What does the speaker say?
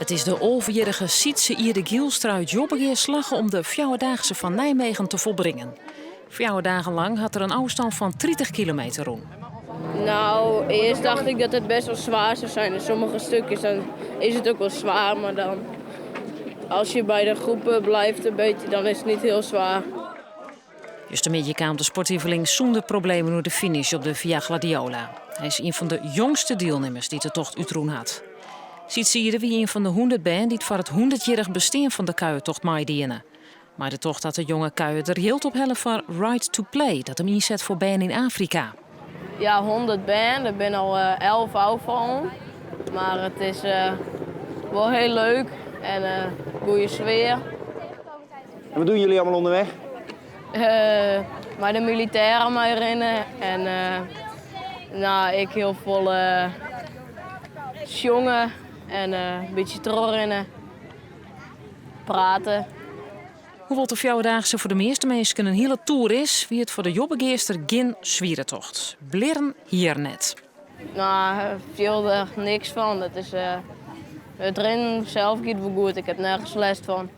It is de alvejierrige Sytse Yde Gielstra út Jobbegea slagge om de Fjouwerdaagse fan Nijmegen te folbringen. Fjouwer dagen lang hat er in ôfstân fan 30 kilometer rûn. Nou, eerst dacht ik dat het best wel zwaar zou zijn. In sommige stukjes dan is het ook wel zwaar, maar dan als je bij de groepen blijft een beetje, dan is het niet heel zwaar. Justermiddei kaam de sportiveling sûnder problemen oer de finish op de Via Gladiola. Hy is ien fan de jongste dielnimmers dy't de tocht útrûn hat. Sytse Yde wie ien fan de 100 bern dy't foar it hûndertjierrich bestean fan de kuiertocht meidiene. Mei de tocht hat de jonge kuierder jild ophelle foar Right to Play, dat him ynset foar bern yn Afrika. Ja, 100 bern, der binne al 11 ôffallen. Mar it is wol hiel leuk en goede sfear. En wat doen jullie allemaal onderweg? Mei de militêren mei rinne en nou, ik hiel folle sjonge en in bytsje trochrinne, prate. Hoewol't de Fjouwerdaagse foar de measte minsken in hiele toer is, wie it foar de Jobbegeaster gjin swiere tocht. Blierren hie er net. Nou, fiel der niks fan. It is, it rinnen sels giet wol goed, ik ha nergens lêst fan.